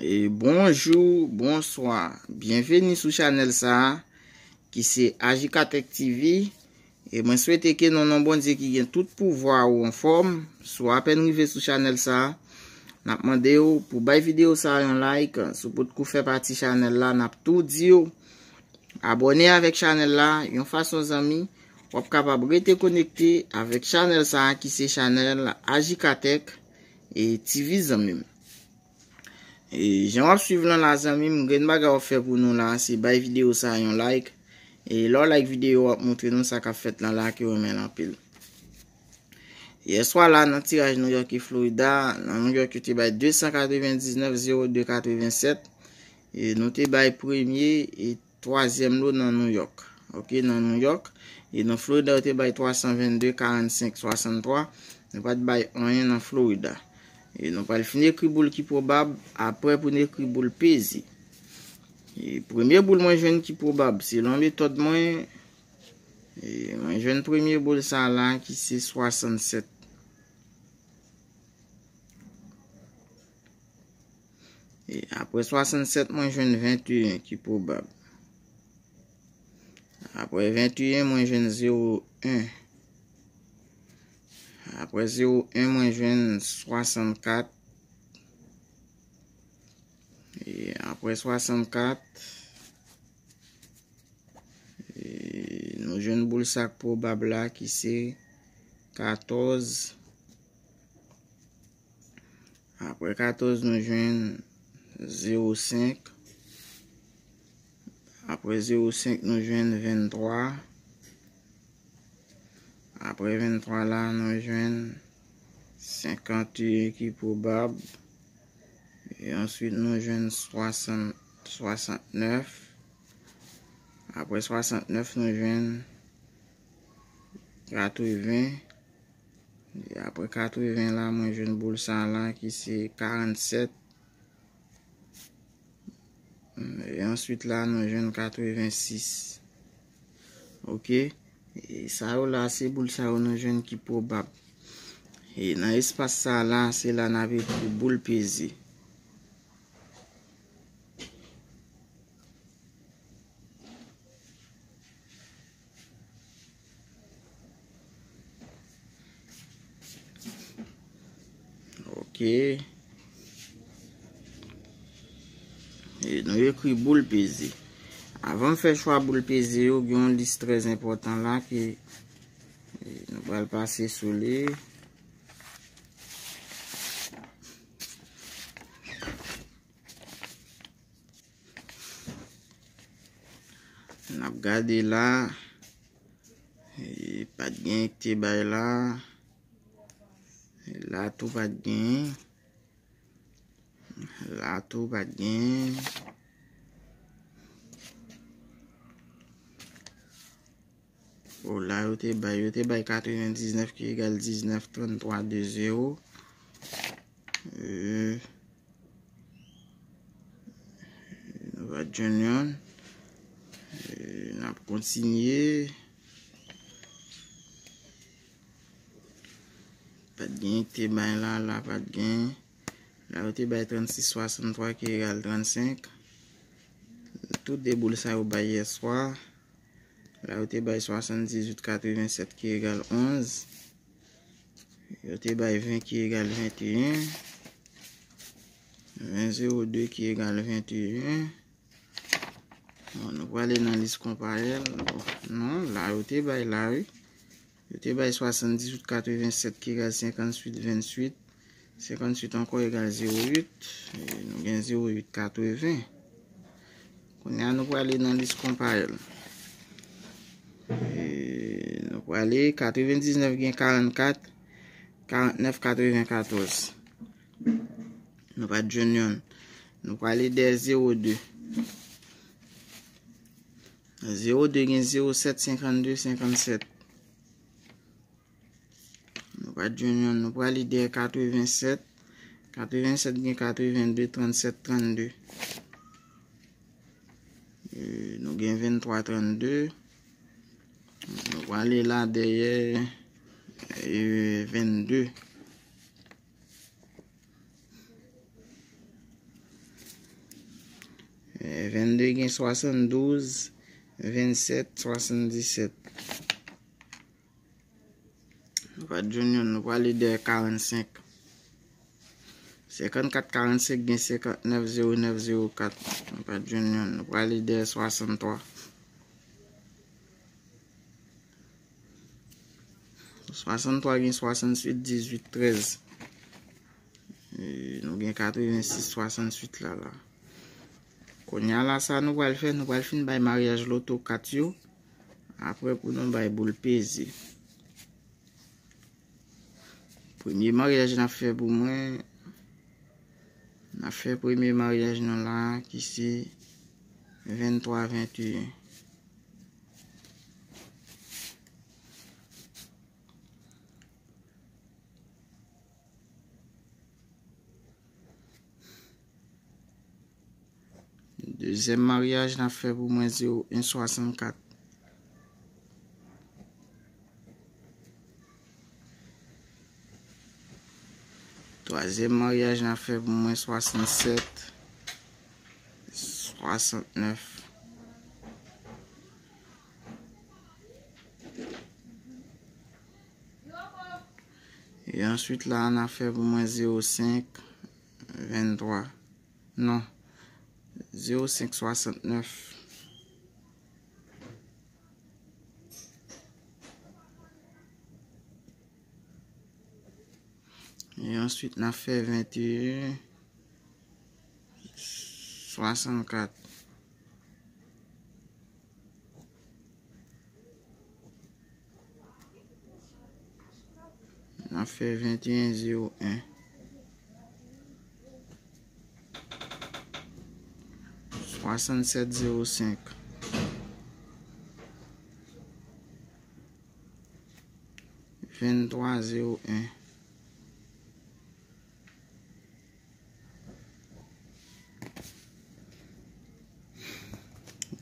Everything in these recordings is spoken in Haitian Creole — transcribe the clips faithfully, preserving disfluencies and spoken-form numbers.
E bonjou, bonswa. Byenveni sou chanèl sa a, ki se Ajikatèk T V. E mwen swete ke nan non Bondye ki gen tout pouvwa ou anfòm. Si w apèn rive sou chanèl sa a, n ap mande w pou bay videyo sa a yon like. Si w potko fè pati chanèl la, n ap tou di w abòne avèk chanèl la yon fason zanmi. W ap kapab rete konekte avèk chanèl sa a ki se chanèl Ajikatèk e T V zanmi m. E jan w ap swiv lan la zanmi m, grenn bagay w ap fè pou nou la, se bay videyo sa a yon like. E lè w like videyo, w ap montre nou sa k ap fèt lan la ke w renmen l anpil. Yèswa la, nan tiraj New York e Florida, nan New York, yo te bay de san katrevendiznèf zewo de katrevennsèt. E nou te bay premye e twazyèm lo nan New York. Ok, nan New York. E nan Florida, yo te bay twa san vennde karannsenk swasanntwa. Nou pa t bay anyen nan Florida. E nou pral fin ekri boul ki pwobab apre pou n ekri boul peze. E premye boul mwen jwenn ki pwobab, selon metòd mwen, e mwen jwenn premye boul sa la ki se swasannsèt. E apre swasannsèt, mwen jwenn venteyen ki pwobab. Apre venteyen, mwen jwenn zewo en. Apre zewo en, mwen jwenn swasannkat. E apre swasannkat, e nou jwenn boul sa k pwobab la ki se katòz. Apre katòz, nou jwenn zewo senk. Apre zewo senk, nou jwenn venntwa. Apre venntwa la, nou jwenn senkanteyen ki pwobab. E answit, nou jwenn swasann, swasantnèf. Apre swasantnèf, nou jwenn katreven. E apre katreven la, mwen jwenn boul sa la ki se karannsèt. E answit la, nou jwenn katrevensis. Ok? E sa yo la, se boul sa yo nou jwenn ki pwobab. E nan espas sa la, se la n ap ekri boul peze. Ok. E nou ekri boul peze. Avan m fè chwa boul peze yo, gen yon lis trè enpòtan la ke, e, nou pral pase sou li. N ap gade la. E, pa t gen ki te bay la. La tou pa t gen. La tou pa t gen. O, la yo te bay, yo te bay katrevendiznèf ki egal diznèf tranntwa de zewo. E, nou pa t jwenn youn. E, n ap kontinye. Pa t gen ki te bay la, la pa t gen. La yo te bay trannsis swasanntwa ki egal trannsenk. Tout de boul sa yo bay yèswa. La yo te bay swasanndizuit katrevensèt ki egal onz. Yo te bay ven ki egal venteyen. Ven zewo de ki egal venteyen. Bon, nou prale nan lis konparèl. Bon, non, la yo te bay la, wi. Yo te bay swasanndizuit katrevensèt ki egal senkantuit venntuit. Senkantuit ankò egal zewo uit. E nou gen zewo uit katreven. Kounye a, nou prale nan lis konparèl. E nou prale katrevendiznèf gen karannkat, karantnèf katrevenkatòz. Nou pa t jwenn youn. Nou prale dèyè zewo de. Zewo de gen zewo sèt senkannde senkannsèt. Nou pa t jwenn youn. Nou prale dèyè katrevensèt. Katrevensèt gen katrevende trannsèt trannde. E, nou gen venntwa trannde. Nou prale la dèyè, e, vennde. Gen swasanndouz, vennsèt, swasanndisèt. Nou pa t jwenn youn, nou prale dèyè karannsenk. Senkannkat karannsenk gen senkantnèf zewo nèf zewo kat. Nou pa t jwenn youn, nou prale dèyè swasanntwa. Swasanntwa gen swasannwit, dizuit, trèz. E, nou gen katrevensis, swasannwit la, la. Kounye a la, sa nou pral fè, nou pral fin bay maryaj loto kat yo. Apre pou nou bay boul peze. Premye maryaj n ap fè pou mwen, n ap fè premye maryaj nou la, ki se venntwa venteyen. Dezyèm maryaj n ap fè pou mwen, zewo en swasannkat. Twazyèm maryaj n ap fè pou mwen, swasannsèt, swasantnèf. E answit la, n ap fè pou mwen zewo senk, venntwa. Non. Zewo senk swasantnèf. E answit, n ap fè venteyen swasannkat. N ap fè venteyen zewo en. Swasannsèt zewo senk. Venntwa zewo en.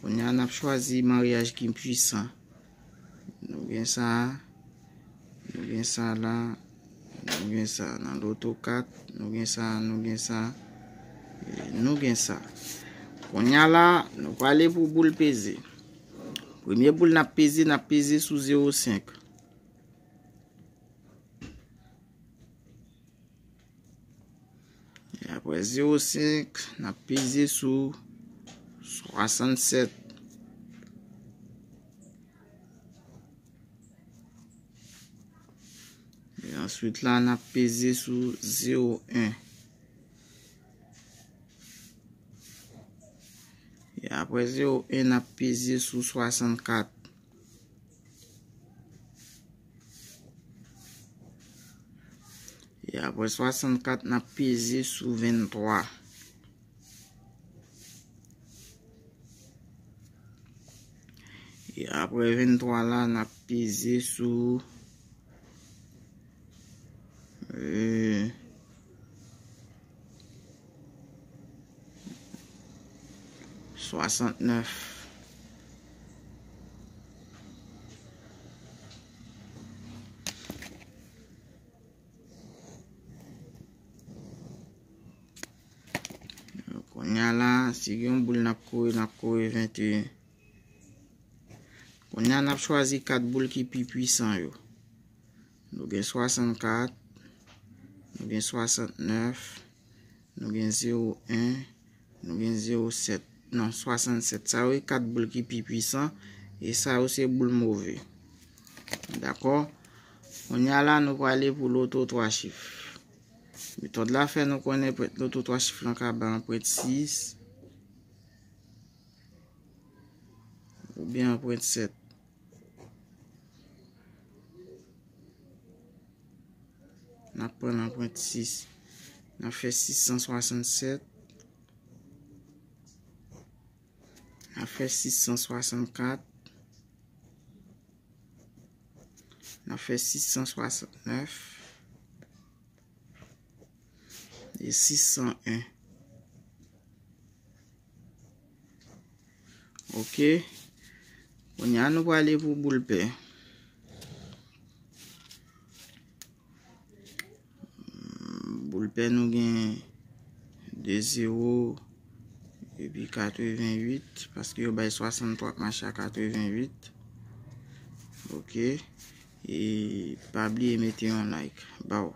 Kounye a, n ap chwazi maryaj ki pwisan. Nou gen sa, nou gen sa la, nou gen sa nan loto kat, nou gen sa, nou gen sa, e nou gen sa. Kounye a la, nou prale pou boul peze. Premye boul n ap peze, n ap peze sou zewo senk. E apre zewo senk, n ap peze sou swasannsèt. E answit la, n ap peze sou zewo en. E apre zewo en, n ap peze sou swasannkat. E apre swasannkat, n ap peze sou venntwa. E apre venntwa la, n ap peze sou, e, swasantnèf. Kounye a la, si gen yon boul n ap kore, n ap kore venteyen. Kounye a, n ap chwazi kat boul ki pi pwisan yo. Nou gen swasannkat, nou gen swasantnèf, nou gen zewo en, nou gen zewo sèt, non, swasannsèt. Sa yo e kat boul ki pi pwisan, e sa yo se boul move. Dakò? Kounye a la, nou prale pou loto twa chif. Metòd la fè nou konnen pwent loto twa chif lan ka bay anprent sis oubyen anprent sèt. N ap pran anprent sis. N ap fè sis san swasannsèt. N ap fè sis san swasannkat. N ap fè sis san swasantnèf. E sis san en. Ok. Kounye a, nou prale pou boul pè. Boul pè, nou gen de zewo, Epi katreventuit, paske yo bay swasanntwa k mache a katreventuit. Ok. E pa bliye mete yon like. Baw.